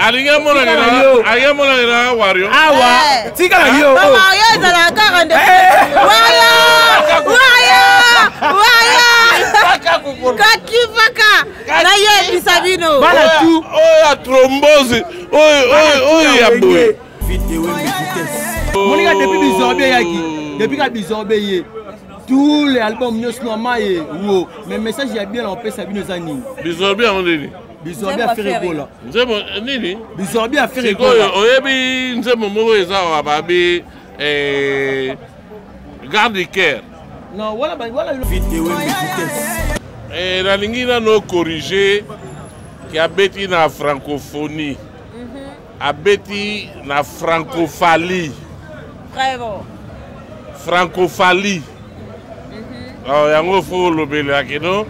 Alingi amonake na wario. Awa eh. tikala yo. Ah, wario ezalaka kaka nde. Wario! Wario! Wario! Kakipaka nayebisa bino. Bana tu. Oyo ya thrombose, oyo oyo ya boye. Moninga depuis bizorbi eyaki. Depuis ka bizorbi ye. Tous les albums nyonso na maye wo. Mais message ya bien na opesa bino eza nini? Bizorbi yango nini? Bizorbi ya Ferre Gola. Nzembo nini? Bizorbi ya Ferre Gola. Sikoyo oyebi nzembo moko eza awa babi eh, garde du cœur. Non, wala ba wala Eh, nalingi nano corriger ki abeti na francophonie. Mm -hmm. Abeti na francophalie. Bravo. Francophalie. Oh, yango fo olobela keno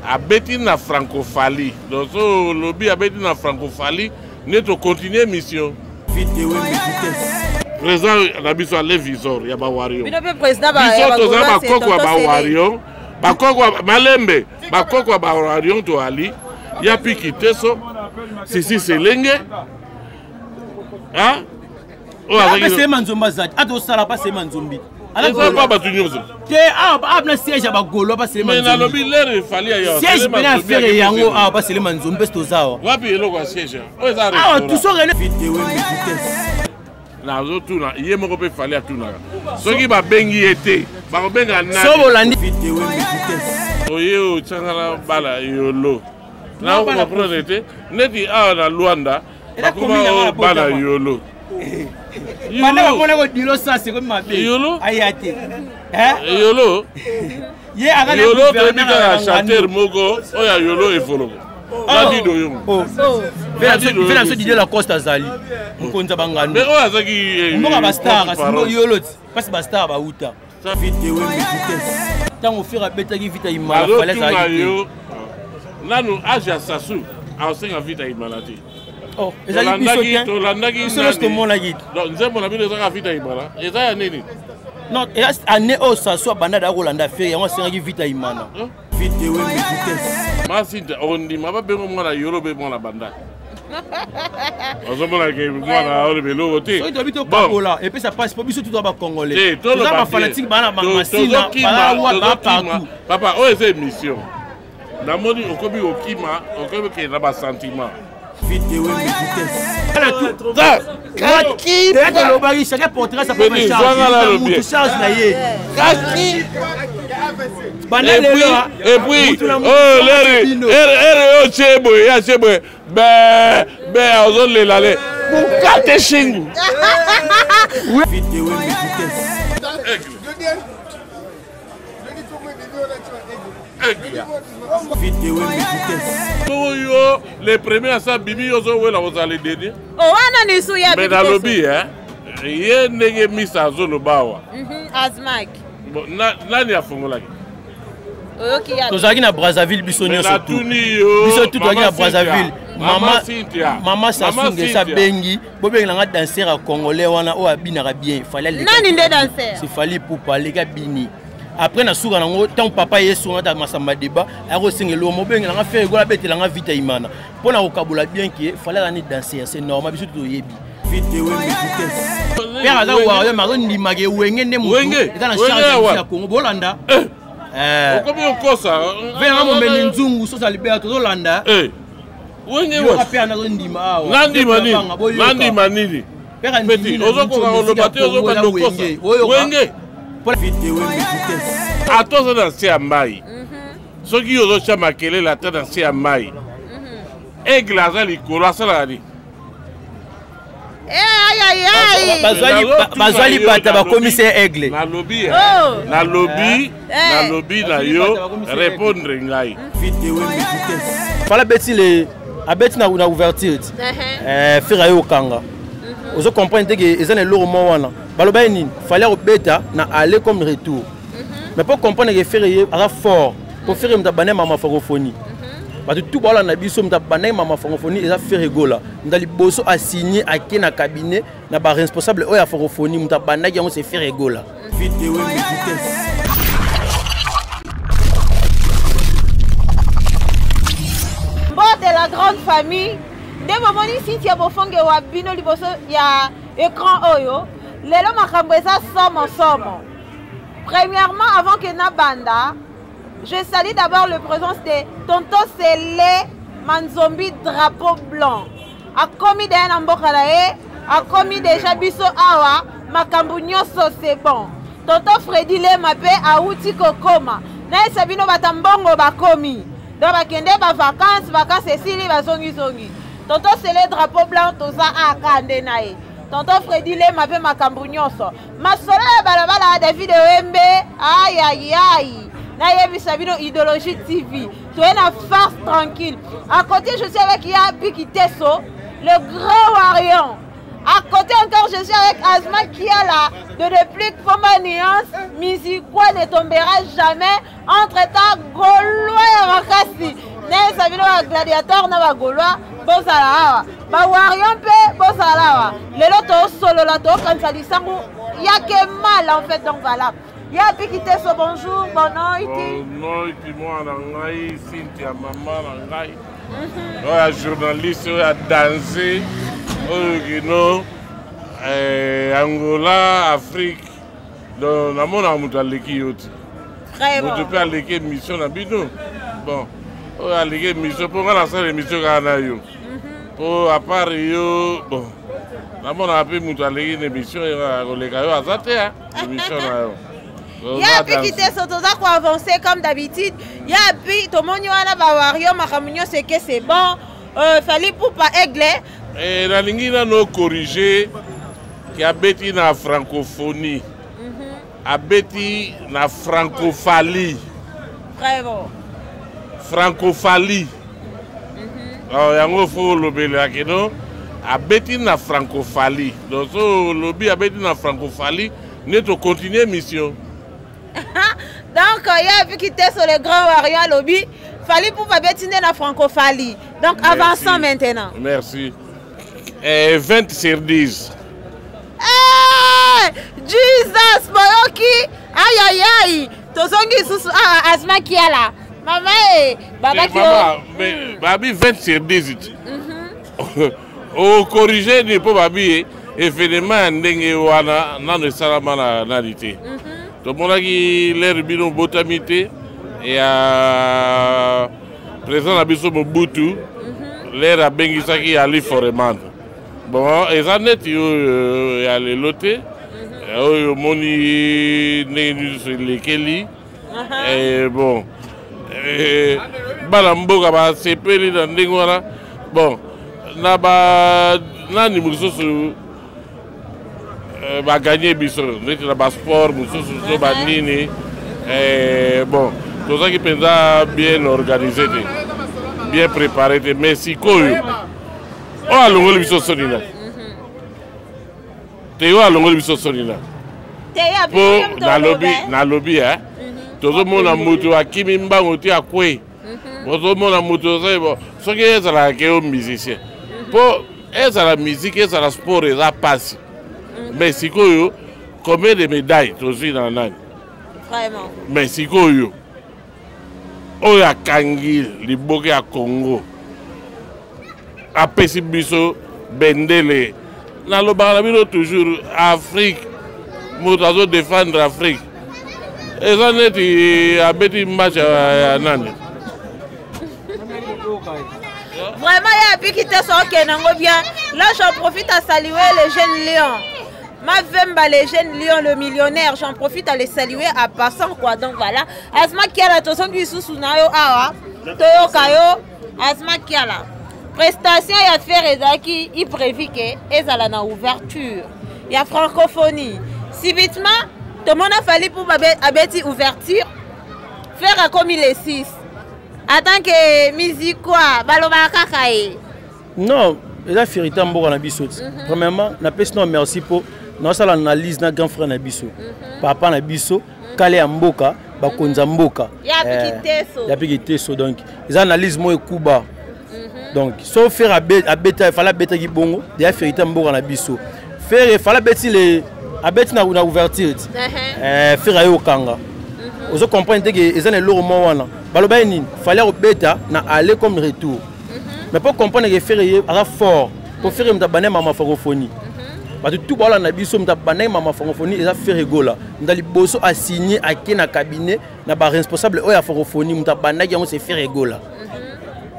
abeti na francophalie donc so olobi abeti na francophalie nde tocontinue mission président na biso ale visor ya bawario biso toza bakoko ya bawario bakoko malembe bakoko ya bawario toali ya piki teso sisi selenge oyo azalaki sema nzombi azali ata osala pa sema nzombi eza pa bato nyonso te awa awa na siège ya bagolo pa selema nzombi nalobi lere efali ya siège pene affaire yango awa pa selema nzombi mpe toza awa wapi eloko ya siège oyo eza awa tusokene nazotuna ye moko mpe fali atunaka soki babengi ye te bakobenga nani so bolandi oye otyangala bala yolo nakokomprendre te neti awa na luanda bakoma bana yolo banda bamona ko dilo sasi ekomi mabe yolo aya te yolo ye yolo toyebi kaka chanteur moko oyo ya yolo efoloko nadido yo ve na biso didier lacoste azali mokonzi ya bangando oyo azaki mboka bastar yolo ti mpasi bastar bauta ntango Ferre abetaki Vita Imana Fally azalaki te nanu age ya Sassou aosenga Vita Imana te oh, ezalaki biso te tolandaki biso nyonso tomonaki donc nzembo na bino ezaka Vita Imana eza ya nini non eza année oyo Sassou abanda da kolanda Ferre yango asengaki Vita Imana masinta ondima babengo mwana yolo be mwana bandaki ozomona ke mwana oloba eloko te soki toyebi tokabola epesa mpasi mpo biso tutoa bacongolais toza bafanatike bana bamasina baawa ba partout papa oyo eza émission namoni okomi kokima okomi kokende na basentiment tolobaki chacun portera sa propre charge mutu charge na ye banda lelo et puis oh leri ere oyo tie boye ya tie boye be be ozolela le mukate shingu oyo le premier asa bimi yo ozowela kozala le dernier oh, wana nisu ya mais nalobi ye ndenge misa azoloba awa mhm, azmak nani afongolaki tozalaki na brazzaville biso nyonso biso tu tozalaki na brazzaville mama sassou nguesso abengi bobengela nga danser ya congolais wana oyo abinaka bien fali nani nde danser c'est fali pupa aleki abini après na suka nango ntango papa ye sunga ta masamba débat akosenga eloko mobengela nga Ferre Gola abetela nga vita imana mpo na kokabola bien ke fali aza ni danser c'est normal biso toyebi père aza warrior mais azondimaka ewenge nde motu eza na charge ya congo bolanda eh. Eh. okomi okosa venanga momemi nzungu sosa libela tozolanda eh. yoka mpe anazondima awa nandima nini nandima nini peti ozokoka koloba te ozobanda okosa wenge ata oza na se ya mai mhm. soki yo ozotya makelele ata na se ya mai mhm. aigle aza likolo asalaka nini bazwa libata bakomisi ye aigle nalobi oh. nalobi eh. nalobi na yo répondre ngai fala abeti le abeti na ouverture ti uh-huh. eh, Ferre aye okanga mhm. ozo comprendre te ke eza na eloko moko wana baloba ye nini fallait akobeta na aller comme retour mhm. mais po comprendre ke Ferre ye aza fort po Ferre moto abandaki mama francophonie mhm. bato tu baolanda biso moto abandaki mama francophonie eza Ferre Gola moto ya liboso asigne ake na cabinet na baresponsable oyo ya francophonie moto abandaki yango c'est Ferre Gola Mbote la grande famille. Nde bomoni Cynthia Bofonge wa bino liboso ya écran oyo. Lelo makambo eza somo somo. Premièrement, avant que nabanda, je salue d'abord le présence de Tonton Sele Manzombi drapeau blanc. Akomi deya na mboka na ye, akomi déjà biso awa, makambo nyonso c'est bon. Tonton Freddy Lema pe awuti kokoma. Nayesa bino bata mbongo bakomi. Donc bakende ba vacances, vacances esili bazongi zongi. Tonton Sele drapeau blanc toza aka nde na ye. Tonton Freddy Lema pe makambo nyonso. Masolo ya balabala ya David Wembe, aïe aïe aïe. Nayebisa bino Idéologie TV. Toye na farce tranquille. À côté, je suis avec Yapi Kiteso, le grand warrior. À côté encore, je suis avec Azma Kiala de Réplique Foma Nuance. Musique ne tombera jamais. Entre temps, Gaulois ya makasi. Nayebisa bino ba gladiateur na ba Gaulois bozala awa. Ba warrior mpe bozala awa. Lelo tosolola tokanisa lisangu ya ke mal en fait donc voilà. Ya Pikiteso, bonjour, bon noiti. Bon noiti mwana ngai, Cynthia mama na ngai. Oyo ya journaliste, oyo ya danse, oyo kino eh, Angola, Afrique. Donc namonaka moto aleki yo te. Moto mpe aleki émission na bino. Bon, oyo aleki émission mpo ngai nasala émission kaka na yo. Mpo à part yo, bon, namonaka mpe moto aleki na émission koleka yo aza te émission na yo. Ya piki te so toza ko avancer comme d'habitude. Ya pi tomoni wana ba wario makambo nyonso eke c'est bon. Fally Ipupa aigle. Eh, nalingi nano corriger ke abeti na francophonie. Abeti na francophalie. Vraiment. Francophalie. Alors yango faut olobela ke no abeti na francophalie. Donc so olobi abeti na francophalie nde to continuer mission. Donc ya vu qu'il était sur le grand warrior alobi Fally Ipupa abeti nde na francophalie. Donc merci. Avançons maintenant. Merci. Eh, 20 sur 10. Hey, Jesus boyoki aïe aïe aïe tozongi susu ah Azma Kiala mama e baba ki mama mais babi 20 sur 10. O corriger ni po babi événement ya ndenge wana nano esalama na nani te. Tomonaki l'air bino botami te ya président na biso Mobutu l'air abengisaki Ali Foreman. Bon, eza neti oyo ya lelo te oyo omoni ndenge nyonso elekeli. Bon, bana mboka basepeli na ndenge wana. Bon, na ba nani mosusu baganye biso neti na basport mosusu so banini. Bon, tozalaki mpenza bien organisé te, bien préparé te, mais sikoyo oyo alongoli biso soni na te, oyo alongoli biso soni na po nalobi nalobi tozomona moto akimi mbango te akwei. Ozomona moto ozali bo soki ezalaka ke yo musicien po ezala musique ezala sport eza pasi. Mais sikoyo combien de médailles tozwi na nani? Vraiment. Mais sikoyo oyo akangi liboke ya Congo apesi biso bendele. Nalobaka na bino toujours Afrique, moto azo défendre Afrique eza neti abeti match ya nani. Vraiment, il y a Piki Teso qui est bien. Là, j'en profite à saluer le jeune lion. Mavemba, le jeune lion, le millionnaire. J'en profite à le saluer à passant, quoi. Donc voilà. Azma Kiala, tozongi lisusu na yo awa. Toyoka yo. Azma Kiala. Prestation ya faire ezalaki imprévu ke ezala na ouverture ya francophonie. Subitement, tomona Fally Ipupa abeti ouverture, faire akomi les 6. En tant que musique quoi, baloba kaka ye. Non, eza fierté mboka na biso. Premièrement, na pesi no merci po na sala analyse na grand frère na biso. Papa na biso, kale ya mboka, bakonza mboka. Ya piki teso. Ya piki teso donc eza analyse mo ekuba. Donc so faire abeta fala abeta ki bongo, ya fierté mboka na biso. Faire fala beti le abeti na na ouverture. Faire ayo kanga. Ozo comprendre que eza na eloko mo wana. Baloba nini? Fallait obeta na aller comme retour. Mais mpo comprendre ke Ferre ye aza fort, mpo Ferre moto abandaki mama francophonie, bato tu baolanda biso, moto abandaki mama francophonie eza Ferre Gola. Moto ya liboso asigne, ake na cabinet na baresponsable oyo ya francophonie, moto abandaki yango c'est Ferre Gola.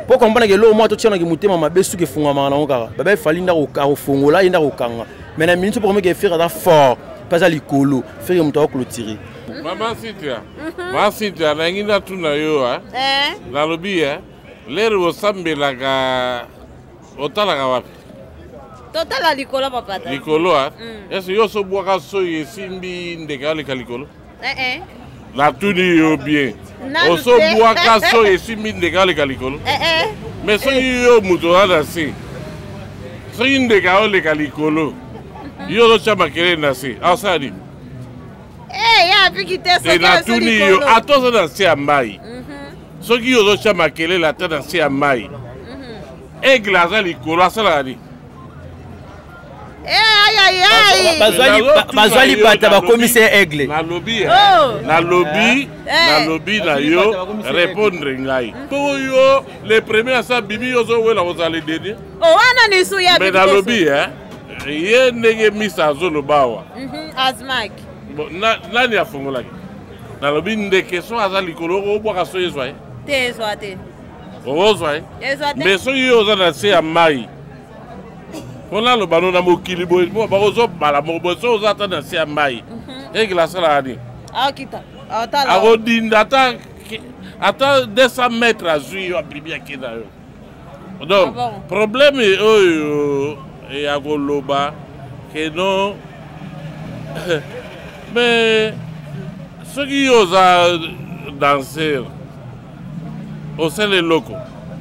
Mpo comprendre ke eloko moko totianaki motema mabe, suki efungamaka nango kaka baba efali ndako akofongola ye ndako kokanga. Mais na minute mpo ke Ferre aza fort mpe aza likolo, Ferre moto akoclôturer. Mama Cynthia, mama Cynthia, nalingi natuna yo. Eh? Nalobi lere osambelaka, otalaka wapi? Totala likolo, papa. Likolo a ese yo osobwaka soyi esimbi ndeke aleka likolo? Eh, eh. Natuni yo bien. Nanu te. Osobwaka soyi esimbi ndeke aleka likolo? Eh, eh. Mais soki yo moto oza na se, soki ndeke aoleka likolo, yo ozotya makelele na se, aosala nini? Eh, ya apiki te. Te. Soki Natuni yo. likolo. Ata oza na se ya mai, soki yo ozotya makelele ata na se ya mai, aigle aza likolo, asalaka nini? Eh, ay ay ay. Bazwa libata, bakomisi ye aigle. Nalobi Oh. nalobi Eh. nalobi na yo, répondre ngai mpo yo le premier asa bimi, yo ozowela kozala le dernier. Oh, wana nisu ya Mais nalobi ye ndenge misa azoloba awa. Azmak. Bon, nani afungolaki? Nalobi ndeke so aza likolo, obwaka so ezwa ye? Te, ezwa te. Okozwa ye? Ezwa te. Mais soki yo oza na se ya mai, mpo naloba no na mokili boye, mpo bakozobala moko boye, soki oza ata na se ya mai, aigle asalaka nini? Aokita, aotala. Akodinda ata 200 mètre, azwi yo, abimi, akenda yo. Donc Ah bon. problème oyo ya koloba ke non, mais soki yo oza danser, osala eloko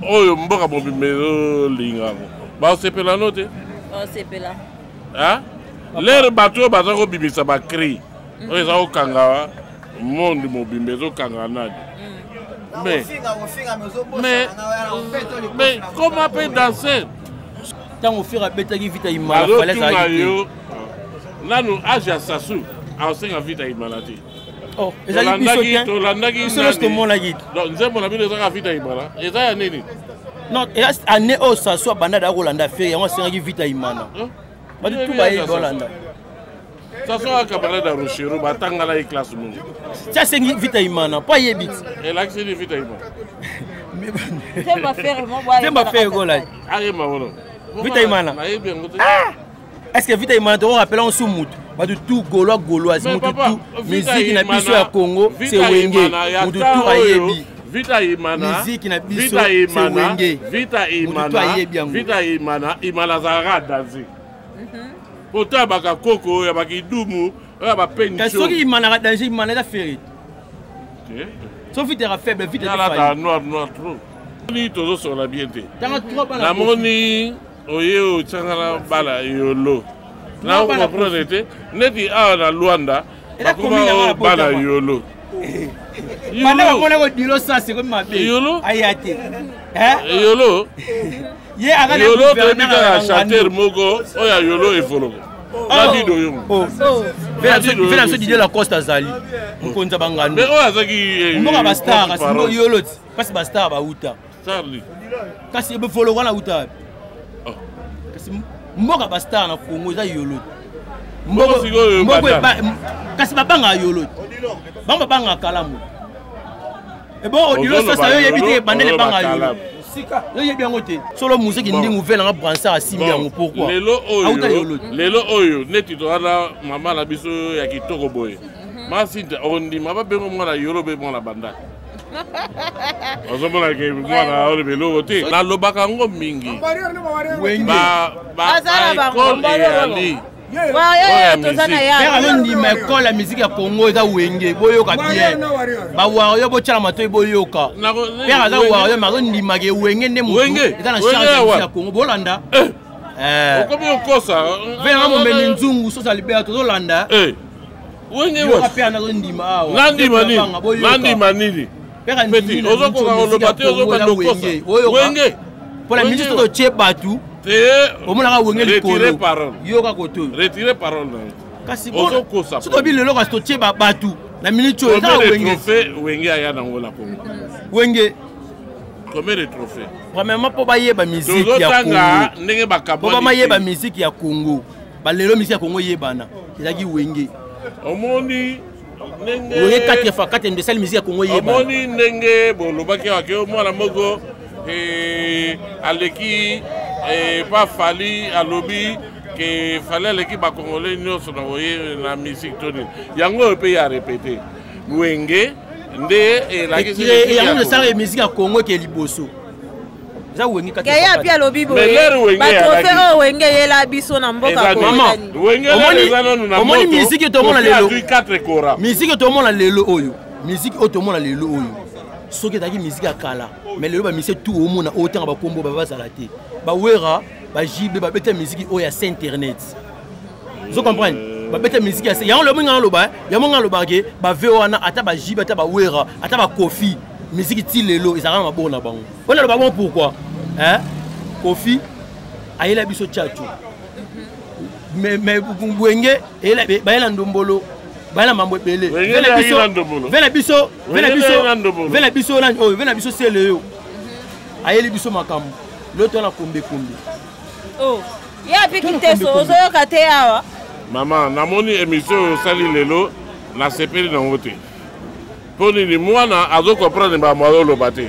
oyo mboka mobimba ezolinga yango, baosepela no te? Osepela. Hein? Lere bato oyo baza kobimisa bacri oyo eza kokanga monde mobimba, ezokanga nani? Mais comment peut danser? Ntango Ferre abetaki Vita Imana, Fally Azotuna azalaki te. yo nanu, age ya Sasu aosenga Vita Imana te. Oh, ezalaki biso te. Tolandaki Biso nyonso tomonaki. Donc nzembo na bino ezaka Vita Imana eza ya nini? Non, eza année oyo Sasu abanda da kolanda Ferre, yango asengaki Vita Imana. Bato tu bayebi, bolanda. Sasu aka camarade ya Rochero, batangala ye classe moko. Ti asengi Vita Imana mpo ayebi ti. Elakisi nini Vita Imana? Nzembo Ferre mo. Nzembo Ferre Gola. Ayemba wana. Vita Imana. Nayebi yango te. Est ce que Vita Imana tokorapela ngo su mutu? Bato tu gaulois, gauloise, Mais mutu papa, tu Vita musique na biso Imana- ya Congo Vita c'est Wenge. Imana ya Mutu tu temps oyo, ayebi. Vita Imana. Musique na biso, Vita c'est Imana, Wenge. Vita Mutu tu Imana, ayebi yango. Vita Imana, Imana azalaka danse poto ya bakakoko ya bakidumu oyo ya bapeni. Kasi soki Imanaka danger, Imana eza Ferre. So Vita eka faible, Vita te. Alata Fally. noir noir trop. Ni tozosola bien te. Tanga trois bana. Namoni oye otyangala bala yolo, nakokomprendre te neti awa na Lwanda Eza bakoma commune yango na oyo bala Botama. yolo. Banda bamona kodilo sasi ekomi mabe. Yolo? Aya te. Eh? Yolo. Ye aka na Yolo toyebi gouverneur kaka ya chanteur moko oyo ya yolo, Evoloko Nadido Yongo. Ve na biso Didier Lacoste azali mokonzi ya bangando. Mais oyo azaki mboka bastar, kasi porte-parole. yolo ti mpasi bastar bauta. Charlie. Kasi Evoloko wana auta wapi? Oh. Kasi mboka bastar na Congo eza yolo. Mboko sikoyo Mboko Bandal. kasi babangaka yolo te, bango babangaka kalamu. Ebo Odilo Ozoloba sasa, yo oyebi te, yolo, ebandele ozoloba ebangaka yolo. kalamu. Yo oyebi yango te, solo muziki. Bon. Ndingu ve nanga Bransard asimbi Bon, yango pourquoi? Lelo Auta oyo yolo te. Lelo oyo neti toza na mama na biso ya kitoko boye, masinta ondima babengo mwana yolo mpe mwana banda, ozomona ke mwana oloba eloko te. Nalobaka yango mingi. Wenge. Bazala bango. Baekole eyali Oyo toza na Père ya azondima ekole ya musique ya Congo eza Wenge. Boyoka bien, bawario botyala matoi, boyoka. Père aza wario, mais azondimaka Ewenge nde motu Wenge. eza na Wenge charge ya ya musique wapi? ya Congo. Bolanda. Eh. Okomi okosa. Venanga momemi nzungu sosa libela, tozolanda. Eh, Wenge Yoka. wapi? Père nazondima awa. Nandima nini? Banga, boyoka. Nandima nini? Père andimi Petit, na ozokoka biso koloba musique te, ya Congo ozobanda eza okosa. Wenge. Oyoka. Wenge. Mpona Wenge mingi wapi? totie bato Te. omonaka Wenge Retire likolo. parole. Yoka kotoyo. Retire parole na yo. Kasi Ozokosa. soki obi lelo, kasi totie bato na minute oyo eza Combien de Wenge. trophée Wenge aya nango na Congo? Wenge. Combien de trophées? Premièrement, mpo bayeba musique ya Congo, ndenge bakabwani, mpo bayeba musique ya Congo, balelo musique ya Congo eyebana ezalaki Wenge. Omoni ndenge Wenge 4 fois 4 nde esali musique ya Congo eyebana. Omoni ndenge bolobaki awa ke mwana moko aleki pa Fally, alobi ke Fally aleki bacongolais nyonso na boye na musique to nini. Yango oyo mpe ya répété, Wenge nde elakisi. Yango esalaka musique ya Congo eke liboso, eza Wenge. Keye api alobi boye, batrophée oyo Wenge eyela biso na mboka. Omoni musique tomona lelo, musique tomona lelo oyo, musique oyo tomona lelo oyo, soki ezalaki musique ya kala, mais lelo bamusicien tout omona oyo otanga bakombo bazala te, bawera, bajibe, babeta musique oyo ya sa internet, ozo comprendre, babeta musique ya yango. Lobi nga naloba yango, nga nalobaka ke bave wana, ata bajibe, ata bawera, ata bakofi, musique ti lelo ezalaka na maboko na bango. Wana aloba bon, pourquoi, hein? Kofi ayela biso tchatcho, mais Wenge bayela ndombolo, bayela mambo ebele. Ve na biso, ve na biso, ve na biso nani oyo, ve na biso sele oyo ayeli biso makambo loto wana, kombekombe. Oh, ye apiki teso, ozoyoka te awa. Mama, namoni émission oyo osali lelo, nasepeli nango te. Mpo nini? Mwana azocomprendre makambo azoloba te.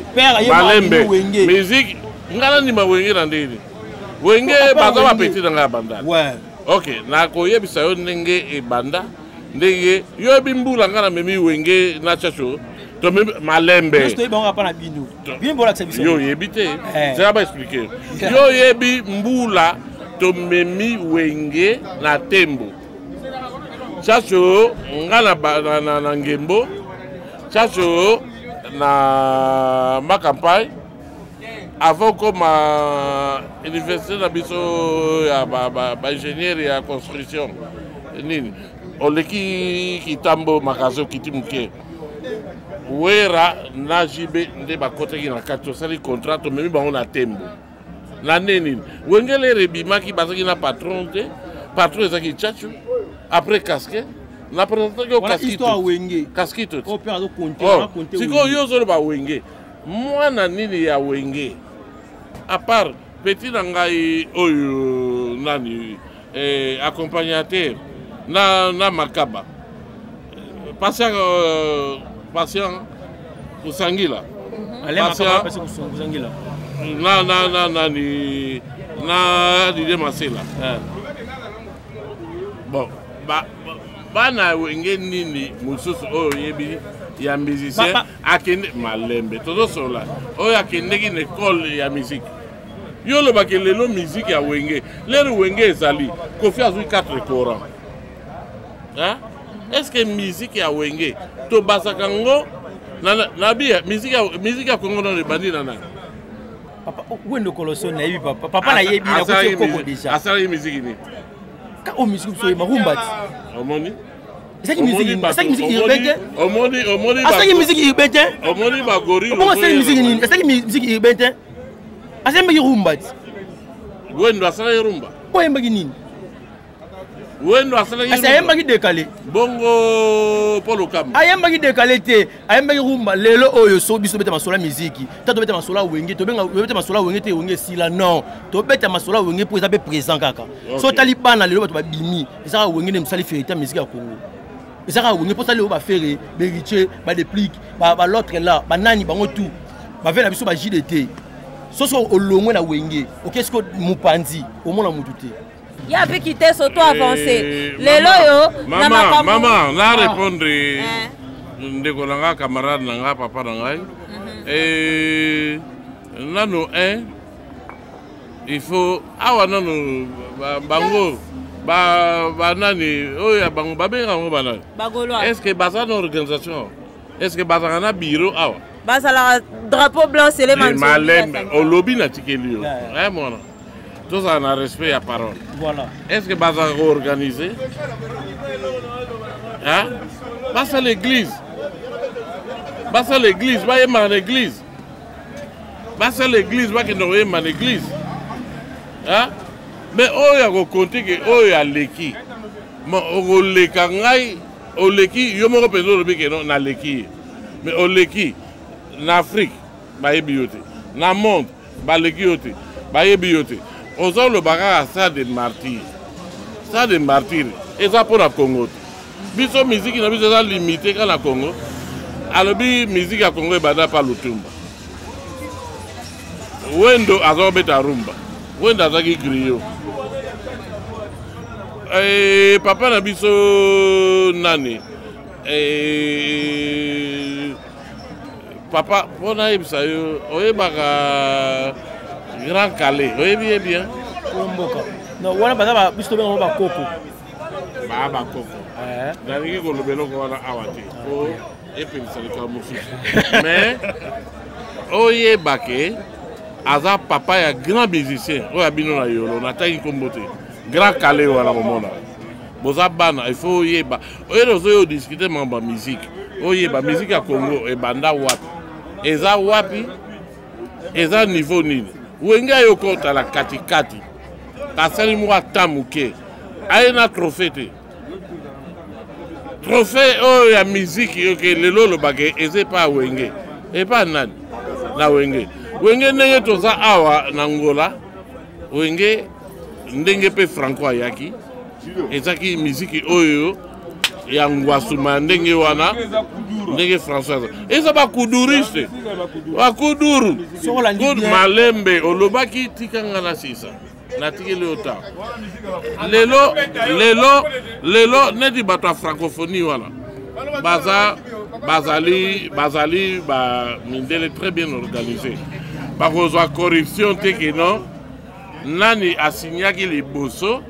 Malembe, musique ngai nandima Wenge na ndenge Wenge baza bapeti na ngai ya Bandala. Ok, nakoyebisa yo ndenge ebanda, ndenge yo yebi mbula ngai namemi Wenge na Chacho, tomemi malembe. Yo oyebi te, zela baexpliquer yo. Oyebi mbula tomemi Wenge na Tembo, Chacho nga na Ngembo, Chacho na Makampai, avant koma université na biso ya baingénieur ya construction nini, oleki Kitambo magasin, okiti moke, Wera na JB nde bakotaki na kati, tosali contrat, tomemi bango na Tembo. Na nde nini, Wenge lere ebimaki, bazalaki na patron te, patron ezalaki Chacho, après casque na présentaki yo. Kaskito sikoyo yo ozoloba Wenge, mwana nini ya Wenge à part petit na ngai oyo nani, accompagnateur na Makaba, Patient, Patient Kusangila, Patient na nani, na Didie Masela. Bon, bana Wenge nini mosusu oyo oyebi ya musicien akende malembe, tozosola oyo akendeki na ekole ya musique? Yo olobaki lelo musique ya Wenge, lere Wenge ezali, Kofi azwi 4 coran. Est ce que musique ya Wenge tobasaka ngo na bia musique ya Kongo nano ebandi na nani? Papa Wendo Koloso nayebi, papa, papa nayebi, nakuti koko déjà. Asalaki musique nini? Ka oyo musique biso oyeba, rumba ti. Omoni? Ezalaki musique, asalaki musique urbain te. Omoni, omoni. Asalaki musique urbain te. Omoni bagori. Bongo asalaki musique nini? Asalaki musique urbain te, asembaki rumba ti. Wendo asalaki rumba? Po ayembaki nini? Wendo asalaki. Kasi ayembaki décalé. Bongo Paul Okamba? Ayembaki décalé te, ayembaki rumba. Lelo oyo so biso tobeta masolo ya miziki ta, tobeta masolo ya Wenge, tobenga tobeta masolo ya Wenge te, Wenge esila. Non, tobeta masolo ya Wenge mpo eza mpe présent kaka. So otali bana lelo, bato babimi, ezaka Wenge nde mosali fierté ya musique ya Congo, ezaka Wenge mpo osali oyo baFerre, baHéritier, baDeplick, bal'autre là, banani, bango tout bave na biso baJDT. Soso olongwe na Wenge, oke siko mopanzi, omona mutu te. Ya mpe kiteso to avance lelo oyo na makambo. Mama, na répondre ndeko na nga, camarade na nga, papa na ngai. Nano un il faut awa nano bango banani oyo ya bango babengaka bango banani? Bagaulois. Est ce que baza na organisation? Est ce que bazalaka na bureau awa? Bazalaka drapeau blanc selema. Malembe, olobi natikeli yo mwana, tozala na respect ya parole. Voilà. Est ce que bazalaka koorganiser? Basala église, basala église, bayembaka na église, basala église, bakende koyemba na église. Mais oyo ya kokonte ke oyo aleki, okoleka ngai, oleki yo moko mpenza, olobi ke no naleki ye, mais oleki na Afrique, bayebi yo te. Na monde baleki yo te, bayebi yo te. Ozoloba kaka stade de martyr, stade de martyr eza mpo na Congo te. Biso miziki na biso eza limite kaka na Congo. Alobi miziki ya Congo ebanda pa Lutumba. Wendo aza kobeta rumba, Wendo azalaki griot. Eh, papa na biso nani eh, papa mpo nayebisa yo, oyebaka Grand Calais, oyebi ye bien? Mboka non, wana baza biso tobenga bakoko. Baa bakoko. Nalingi koloba eloko wana awa te po epelisa likambo mosusu, mais oyeba ke aza papa ya grand musicien oyo abino na yolo, natangi nkombo te. Grand Calais wana komona boza bana, il faut oyeba oyeba ozoyo odiscute mambo ya musique, oyeba musique ya Congo ebanda wapi, eza wapi, eza niveau nini. Wenge ayo kotala katikati, asali mwa ata moke, aye na trophée te. Trophée oyo ya musique oke lelo olobaka eza epa ya Wenge, epa nani na Wenge. Wenge ndenge toza awa na Ngola, Wenge ndenge mpe Franco ayaki, ezaki miziki oyo ya ngwasuma ndenge wana, ndenge François eza bakuduriste, bakuduru malembe. Olobaki tikanga na sisa, natikeli yo ta lelo lelo lelo. Neti bato ya francophonie wana baza bazali bazali bamindele très bien organisé, bakozwa corruption te. Keno nani asinyaki liboso,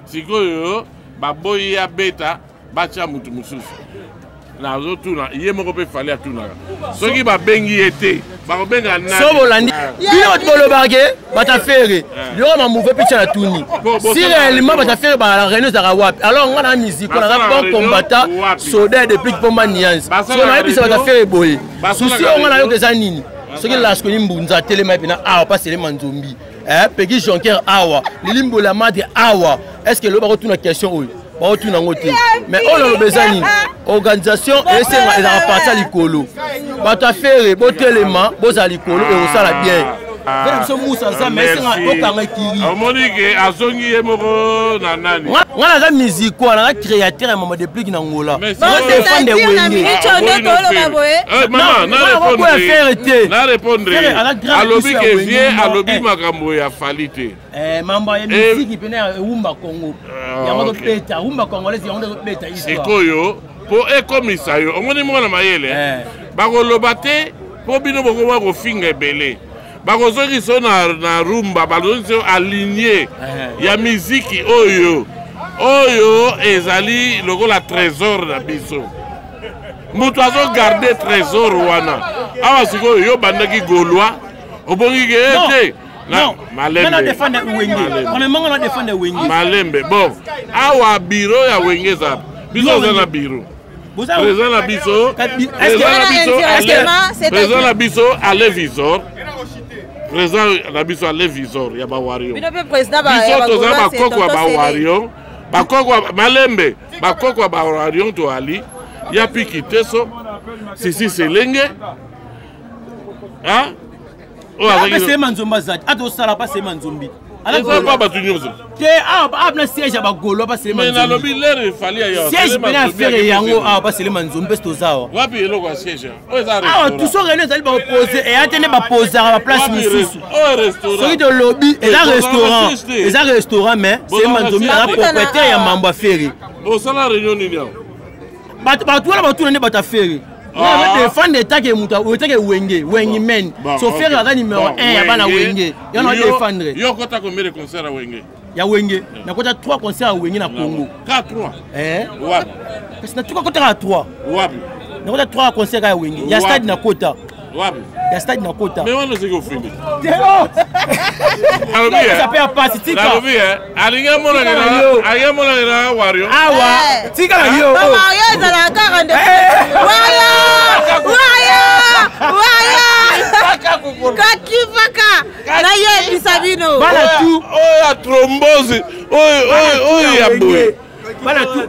sikoyo baboyi ya beta, batya mutu mosusu. Nazotuna ye moko mpe Fally atunaka, soki babengi ye te, bakobenga nani? So bolandi bino bato bolobaka ke bato afere lioka mamuve mpe tia na tuni, si réellement bato afere bala réunion ezalaka wapi? Alors nga na musique naza bon combattant, soda depuis Kipomba Niance. So nayebisa bato afere boye, susi oyo nga nayoka eza nini? Soki Laskoni Mbunza atelema mpena awa, pa Selema Nzombi, Pegi Jonker awa, Lilimbola Madre awa, est ce que lelo bakotuna question oyo? Baotuna yango te. Mais oyo naloba eza nini? Organisation esenga ezalaka parti ya likolo. Bato afere botelema, bozala likolo, ekosala bien. Vena biso Musa Nzambe esenga bokanga ekiri. Omoni ke azongi ye moko na nani. Nga naza musicien, naza créateur ya mama Deplique na Ngola, defendre Wenge. Maman, Ferre te. Na répondre, alobi ke vie, alobi makambo ya Fally te. Mambo ya miziki pene ya rumba Congo, yango tobeta rumba congolaise, yango tobeta. Sikoyo mpo ekomisa yo omoni mwana mayele, bakoloba te mpo bino bokoma kofinga ebele. Bakozongisa yo na rumba, bazongisa yo aligne ya miziki oyo oyo ezali lokola trésor na biso. Moto azogarde trésor wana awa. Sikoyo yo bandaki Gaulois, obongi ke te. Malembe. Malembe. Bon, awa bureau ya Wenge eza, biso oza na bureau, président na biso, président na biso Ale Visor, président na biso Ale Visor ya bawario. Biso toza bakoko ya bawario, bakoko malembe, bakoko ya bawario. Toali ya piki teso sisi selenge. Oyo azalaki Sema Nzombi azali ata osala pa Sema Nzombi. Eza pa bato nyonso. Te, awa na siège ya bagolo pa Selema. Mais nalobi lere Fally ya siège pene affaire yango awa pa Selema Nzombi mpe toza awa. Wapi eloko ya siège oyo eza? Awa tuso réunion ezali, bapose eya te nde baposaka baplace mosusu. Soki tolobi eza restaurant, eza restaurant, mais Selema Nzombi aza propriétaire ya mambo affaire. Bosala réunion nini awa? Bato wana batuna nde bato affaire defendre etake moto etake Wenge, Wenge men. So Ferre aza numéro 1 ya bana Wenge, yo na défendre. Yo kota combien de concert ya Wenge? Ya Wenge, nakota 3 concert ya Wenge na Congo. Ka 3? Eh. Wapi? Kasi natuka kotaka 3. Wapi? Nakota 3 concert ya Wenge, ya stade nakota. Wapi? Ya stade nakota. Mais wana soki ofindi. Te, oh, alobi ya pasi, tika. Nalobi alingi amonake na wario. Awa tika na yo. Wario ezalaka kaka nde wario, wario, wario kakipaka. Nayebisa bino. Bana tu. Oyo ya thrombose, oyo ya boye. Bana tu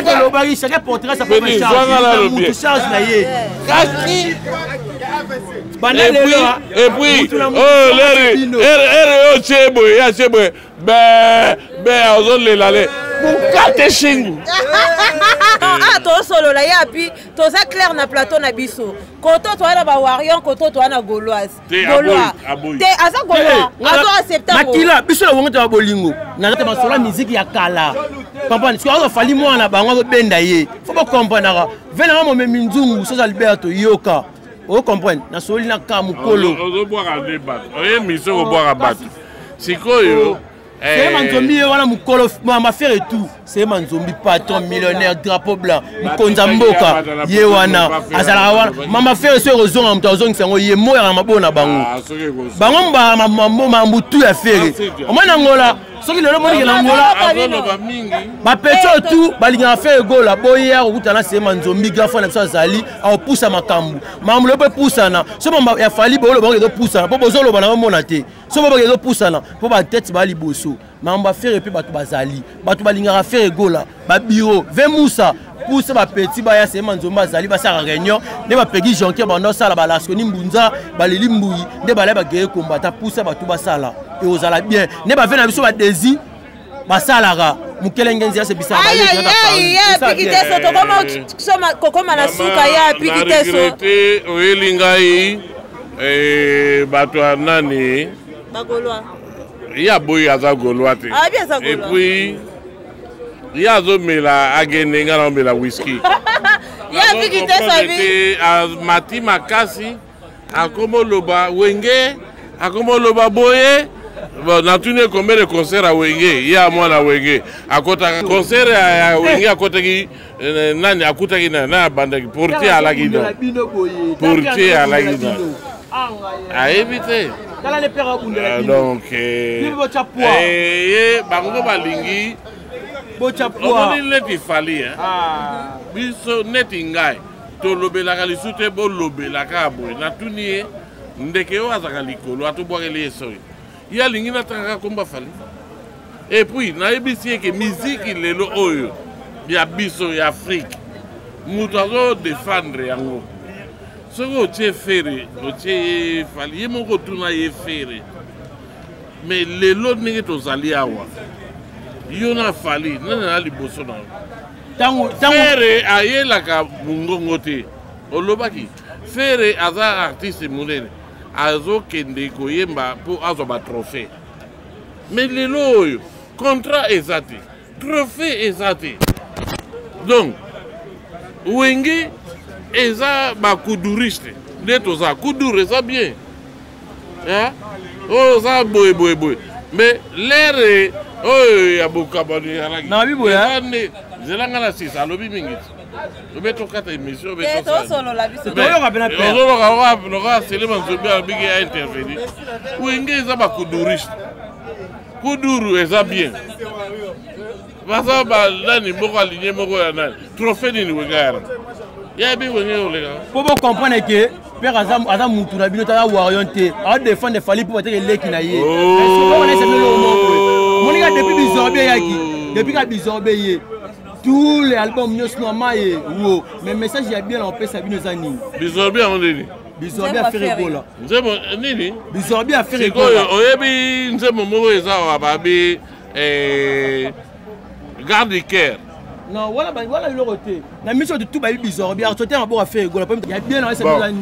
tolobaki, chacun portera sa propre charge, mutu charge na ye. Kaki. Banda lelo et puis oh leri ere oyo tie boye ya tie boye be be azolela le mokate shingu. Ah, tosolola ye api toza clair na plateau na biso. Koto toza na bawarrior, koto toza na gauloise. Gaulois te, aza gaulois, azo accepte makila biso na bongo toya bolingo naza te masolo ya miziki ya kala comprendre. Soki azo Fally mwana bango azobenda ye, fo bocomprenaka ve nanga momemi nzungu soza Albert toyoka ocomprendre nasoli na ka mokolo. Ozobwaka nde bato oye mission kobwaka bato sikoyo. Seye Manzombi ye wana mokolo mama Ferre tout. Seye Manzombi, patron millionnaire, drapeau blanc, mokonzi ya mboka ye wana azalaka wana. Mama Ferre soki ekozonga, moto azongisa yango ye moyaka maboko na bango, bango mambutu ya Ferre. Omoni na Ngola, soki lelo omonike na Ngola bapeti oyo tu balingaka Ferre Gola, boya kokutana Seye Manzombi, grand frère na biso azali akopusa makambo. Makambo lelo mpo epusana so ya Fally, booloba ngo ezopusana mpo bozoloba na omona te. So boboka ezopusana mpo batete baa liboso. Makambo ya Ferre mpe bato bazali, bato balingaka Ferre Gola, babiro ve musa pusa bapeti baya. Seye Manzombe azali, basalaka réunion nde bapegi jonquier banda osala balaskoni mbunza baleli mbuyi nde balai bageye kombata pusa bato basala ekozala bien nde bave na biso badesi basalaka mokelenge nzela sebisaka. Piki te so tokoma kokoma na suka ya piki te so. Oyeli ngai bato ya nani? Bagaulois. Ye aboyi, aza gaulois te. Et puis ye azomela agende, ngai naomela whisky. Ye apiki te sabi. Amati makasi, akomoloba Wenge, akomoloba boye. Bon, natuni ye combien de concert ya Wenge ye amwana Wenge akotaka. Concert ya Wenge akotaki nani? Akutaki nani? Nani abandaki? Portier alaki na portier alaki na ayebi te. Donc ye bango balingi omoni neti Fally biso neti ngai tolobelaka lisu te, bolobelaka boye. Natuni ye ndeke oyo azalaka likolo, atobwakeli ye soki ye alingi natangaka komba Fally. Et puis nayebisi ye ke miziki lelo oyo ya biso ya Afrique, moto azodefendre yango soki otie Ferre, otie ye Fally, ye moko otuna ye Ferre. Mais lelo ndenge tozali awa, yo na Fally, nani na liboso na yo? Ferre ayelaka mongongo te. Olobaki Ferre aza artiste monene, azokende koyemba mpo azwa batrophée. Mais lelo oyo contrat eza te, trophée eza te. Donc Wenge eza bakuduriste nde toza kuduru, eza bien oyo oza boye boye boye. Mais lere oyo ya bokabano ezalaki nde nzela nga na sisa alobi mingi te, obe tokata émission. Ozoloka lokola Selema Nzombi alobiki ya intervenir. Wenge eza bakuduriste, kuduru eza bien. Baza banani moko aligne moko ya nani? Trophée nini Wenge yana yayebi? Wenge oleka. Mpo bocomprendre ke père aza mutu na bino, taza warrior te, aodefendre Fally mpo bateke leki na ye. Moninga depuis Bizorbi eyaki, depuis ka Bizorbi ye, tous les albums nyonso na maye wo. Mais message ya bien na opesa bino eza nini? Bizorbi yango nini? Bizorbi ya Ferre Gola. Nzembo nini? Bizorbi ya Ferre. Sikoyo oyebi nzembo moko eza awa, babi garde cœur. Non, wana wana eloko te na miso tu bayebi Bizorbi asote maboko ya Ferre Gola ya bien na septembre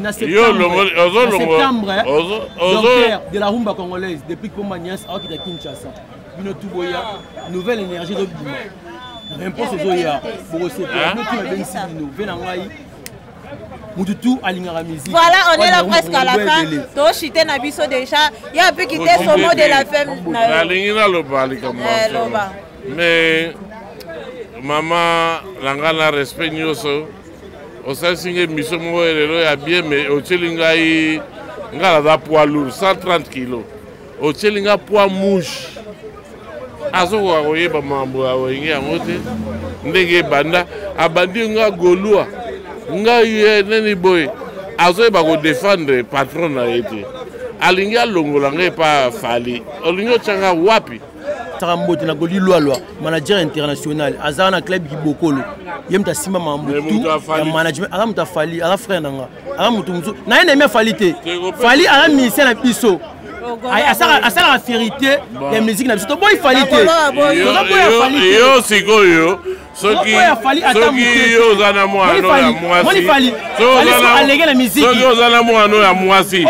de la rumba congolaise. Depuis Pomba Nias aokita Kinshasa, bino tu boya, nouvelle énergie ezobima, réponse ezoya, bokosepela. Bino tu nabengisi bino ve na ngai, mutu tu alingaka musique. Voilà, on est là presque à la fin, tochite na biso déjà. Ya mpe kite son mot de la fin. Nalingi naloba likambo. Loba. Mais mama na ngai, na respect nyonso, osalisi ngai émission moko lelo ya bien, mais otieli ngai, ngai naza poids lourd, 130 kilo, otieli ngai poids mouche. Azokoka koyeba makambo ya Wenge yango te. Ndenge ebanda, abandi nga gaulois, ngai ye nini boye, azoyeba kodefendre patron na ye te. Alingi alongola ngai epa Fally. Olingi otyanga wapi? Napesaka mbote na Goli Lwalwa, manager international, aza na club Kibokolo. Ye moto asimba makambo tout ya management, aza moto afali, aza frère na nga, aza moto mosusu na ye na Fally te. Fally aza musicien na biso, asalaka fierité ya musique na biso. Toboyi Fally te, tozoboya Fally te. Yo sikoyo, soki yo oza na mwana ya mwasi, soki oza na mwana ya mwasi,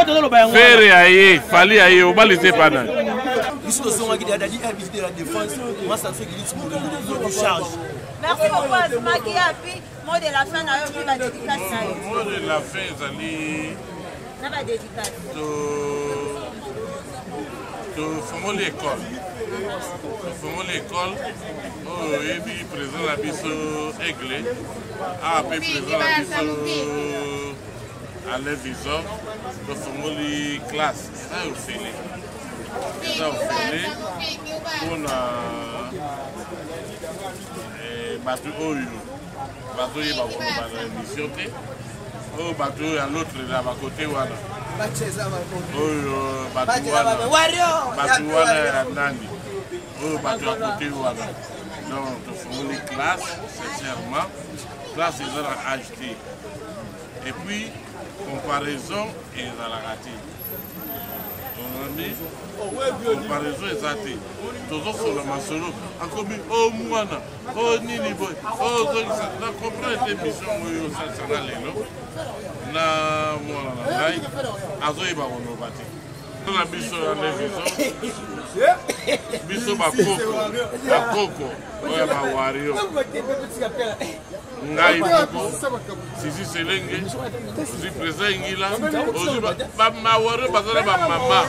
Ferre ya ye, Fally ya ye, obalisi epa nani? Biso tozongaki dadi de la défense masa soki liti de charge. Merci beaucoup, Azumaki Api. Mot de la fin na yo mpe badédicace na yo. Mot de la fin ezali na badédicace. Tofongoli école, tofongoli école oyo oyebi, président na biso Aigle awa mpe président na biso Alain Visor, tofongoli classe, eza ofele, eza ofele mpona bato oyo bazoyeba koloba na émission te, oyo bato oyo ya l'autre na bakote wana, oyo bato wana, bato wana ya nani, oyo bato ya kote wana. Donc tofungoli classe. Sincèrement, classe eza na âge te, et puis comparaison ezalaka te. Olandi, comparaison eza te. Tozosola masolo, akomi o mwana o nini boye, ozongisa na comprendre te. Mission oyo osalisaka lelo na mwana na ngai azoyeba koloba te na biso ya leviso, biso bakoko, bakoko oyo ya bawario, ngai moko Sisi Selenge, ozwi président Ingila, ozwi bamawario baza na bamama,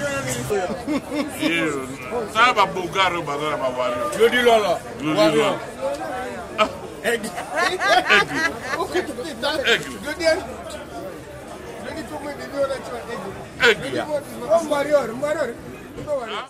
tala babogare oyo baza na bawario. Glodi Lwala. Glodi Lwala, Aigle, Aigle, Aigle. Warrior, warrior.